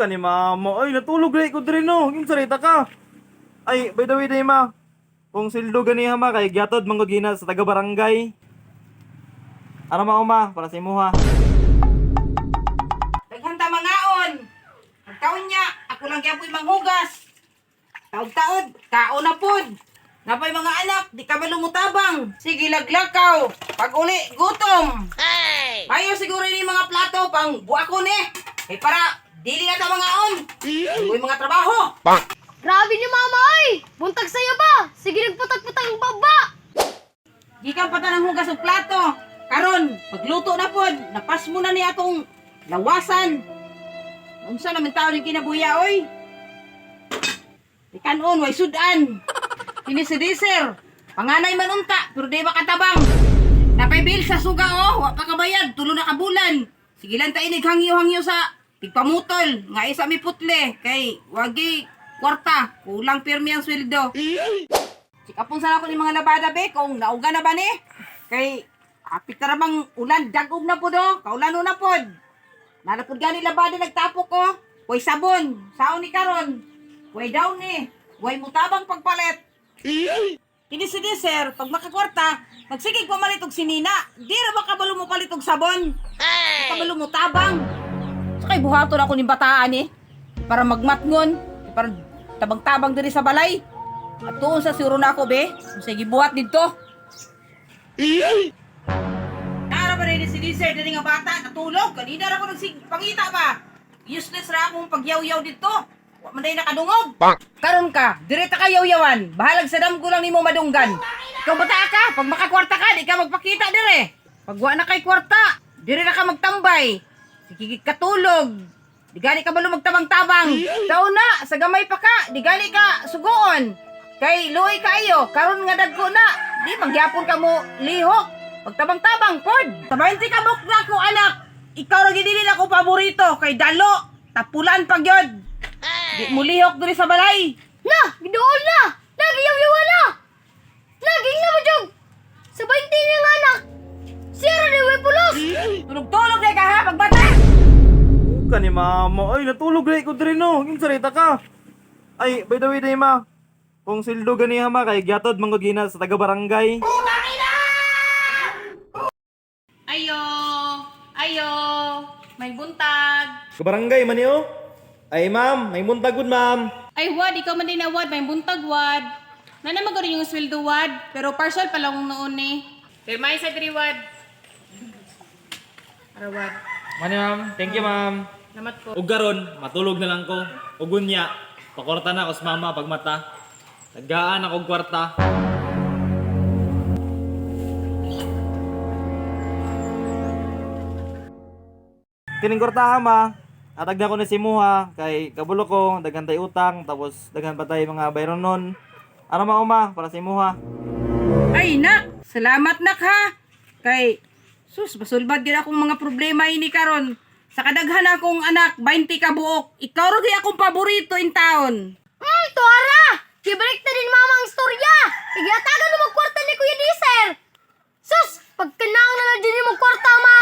Ka ni mama. Ay, natulog rin ko diri no. Yung sarita ka. Ay, by the way, day ma. Kung sildo ganiha ma, kay gyatod manggod gina sa taga barangay. Ano ma, uma, para sa imuha. Daghan ta mangaon. Pagkaon niya, ako lang gyapoy manghugas. Taod-taod, kaon na pod. Napay mga anak, di ka ba lumutabang? Sige, laglakaw. Pag uli, gutom. Hey! Ayo siguro ni mga plato pang buwako ni. Kay para dili na ta mangaon. Uy, mga trabaho. Grabe ni mama ay! Buntag sa'yo ba? Sige nagputag-putag ang baba! Gikan pa ta ng hugas og plato. Karon, pagluto na pod, napas mo na ni atong lawasan. Unsa naman tao ning kinabuya oy? Di kanon way sudan. Kini si Diser. Panganay man unta, pero di makatabang. Napay bill sa suga oh, wa pa kabayad, tulo na ka bulan. Sige lang ta inig hangyo-hangyo sa tigpamutol, nga isa mi putle kay wagi kwarta, kulang pirmi ang sweldo. Sikapon sana ko ni mga labada be kung nauga na ba ni? Kay apit na bang ulan dagog na pod oh, kaulano na pod. Nalapod gani labada nagtapok ko. Way sabon, saon ni karon. Way down ni, way mutabang pagpalit. Kini si Diser, pag makakwarta, magsigig pamalit og sinina. Di ra ba kabalo mo palit og sabon? Hey! Kabalo mo tabang. Sa kay buhaton ako ning bataan eh. Para magmatngon, para tabang-tabang diri sa balay. At tuon sa suro na ako, be. Sige, buhat dito. Nara ba rin si Diser diri nga bata natulog? Kanina ra ko nagsig pangita ba? Useless ra akong pagyaw-yaw dito. Wa man day nakadungog. Karon ka, dire ta ka yaw-yawan. Bahalag sa damgo lang nimo madunggan. Ikaw bata ka, pag makakwarta ka, di ka magpakita dire. Pag wa na kay kwarta, dire na ka magtambay. Sige katulog. Di gani ka balo magtabang-tabang. Taon na, sa gamay pa ka, di gani ka sugoon. Kay luoy kaayo, karon nga dagko na. Di magyapon ka mo lihok. Pagtabang-tabang pod. Sa 20 ka buk na ko anak. Ikaw ra gid dili na ko paborito kay dalo. Tapulan pag yun. Di mo lihok diri sa balay. Na! Gidool na! Nagyaw-yawa na! Laging na mo, Jog! Sa 20 niya nga anak! Sierra ni Way Pulos! Tulog-tulog na ka ha pagbata. Ka ni mama. Ay, natulog rin ko diri no. Yung sarita ka. Ay, by the way, day ma. Kung sildo ganiha ma, kay gyatod manggod gina sa taga barangay. Ayo! Ayo! May buntag! Kabarangay man niyo? Ay, ma'am, may buntag gud, ma'am. Ay, wad! Ikaw man din na, wad! May buntag, wad! Nana magano yung sweldo, wad! Pero partial pa lang noon eh. Pirmay sa diri, wad! Ara, wad. Mani, ma'am. Thank you, ma'am. Namat ko. Ug karon, matulog na lang ko. Ug unya, pakorta na ako sa mama pag mata. Tagaan ako og kwarta. Kining kwarta ha, ma. Atag na ko ni si Muha kay kabulo ko daghan tay utang tapos daghan pa tay mga bayron nun. Ano ma uma para sa imuha? Ay nak, salamat nak ha. Kay sus basulbad gyud akong mga problema ini karon. Sa kadaghan akong anak, 20 ka buok. Ikaw ra gyud akong paborito in town. Tuara! Gibalik na din mama ang istorya! Igatagan mo magkwarta ni Kuya Diser! Sus! Pagkanaang na na din mo kwarta, ma!